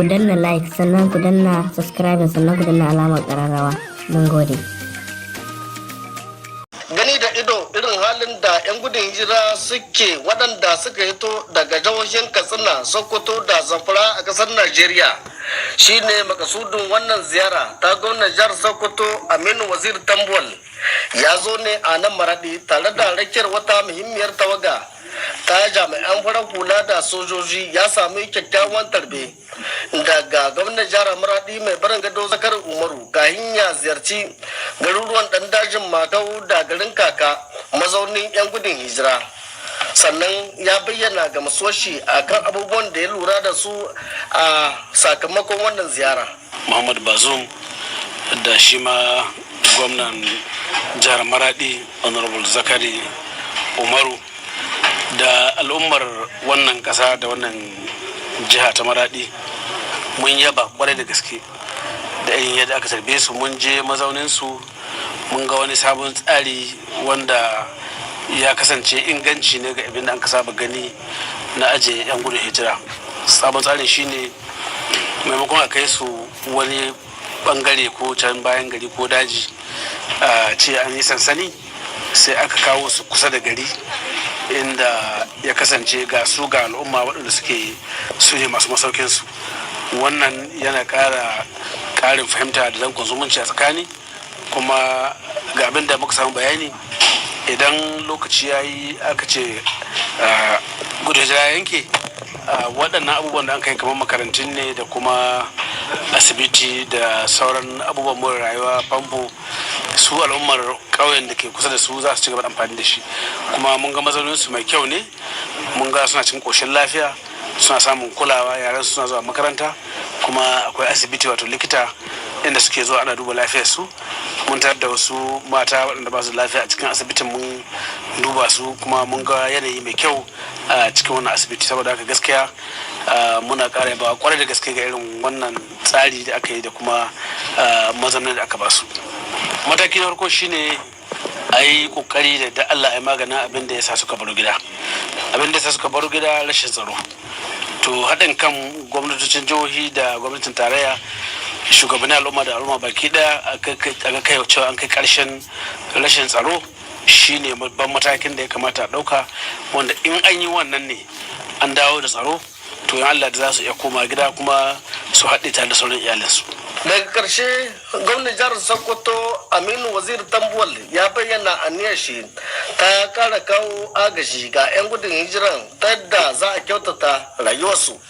Ku danna like, sannan ku danna subscribe, sannan ku danna alamar ƙararrawa. Mun gode. Gani da ido irin halin da 'yan gudun hijira suke, waɗanda suka hito daga jihohin Katsina, Sokoto da Zamfara a ƙasar Najeriya, shine makasudin wannan ziyara ta gwamnan jihar Sokoto, Aminu Waziri Tambuwal. Ya zo ne a nan Maradi tare da rakiyar wata muhimmiyar tawaga ta jami'an farar hula da sojoji. Ya sami kyakkyawan tarbe daga gwamnan jihar Maradi mai barin gado, Zakari Umaru, kahin ya ziyarci garuruwan Dan Dajin Makau da garin Kaka, mazaunin 'yan gudun hijira. Sannan ya bayyana gamsuwar shi akan abubuwan da ya lura da su a sakamakon wannan ziyara. Muhammad Bazoum da shi ma gwamnan jihar Maradi, Honorable Zakari Umaru, da al'ummar wannan kasa da wannan jiha ta Maradi, mun yaba kwarai da gaske da irin yadda aka tarbe su. Mun je mazauninsu, mun ga wani sabon tsari wanda ya kasance inganci ne ga abin da an saba gani na aje 'yan gudun hijira. Sabon tsarin shine maimakon a kai su wani bangare ko can bayan gari ko daji a ce an yi sansani, sai aka kawo su kusa da gari, inda ya kasance ga su ga al'umma waɗanda suke su ne masu masaukinsu. Wannan yana ƙara ƙarin fahimta da dankon zumunci a tsakani. Kuma ga abin da muka samu bayani, idan lokaci ya yi aka ce gudun hijira yanke, waɗannan abubuwan da an kai kamar makarantun ne da kuma asibiti da sauran abubuwan more rayuwa, famfo, su al'ummar ƙauyen da ke kusa da su za su ci gaba da amfani da shi. Kuma mun ga mazauninsu mai kyau ne, mun ga suna cikin ƙoshin lafiya, suna samun kulawa, yaran suna zuwa makaranta, kuma akwai asibiti, wato likita, inda suke zuwa ana duba lafiyar su. Mun tarar da wasu mata waɗanda ba su lafiya a cikin asibitin, mun duba su, kuma mun ga yanayi mai kyau a cikin wannan asibiti. Saboda haka gaskiya muna ƙara yabawa kwarai da gaske ga irin wannan tsari da aka yi da kuma mazaunin da aka ba su. Mataki na farko shine a yi kokari da Allah ya maganin abin da ya sa suka baro gida. Abin da ya sa suka baro gida, rashin tsaro. To, haɗin kan gwamnatocin jihohi da gwamnatin tarayya, shugabannin al'umma da al'umma baki ɗaya, a ga kai cewa an kai ƙarshen rashin tsaro, shine babban matakin da ya kamata a ɗauka, wanda in an yi wannan ne an dawo da tsaro, to in Allah da za su iya koma gida kuma su haɗe tare da sauran iyalinsu. Daga karshe, gwamnan jihar Sokoto, Aminu Waziri Tambuwal, ya bayyana aniyar shi ta kara kawo agaji ga 'yan gudun hijiran ta yadda za a kyautata rayuwarsu.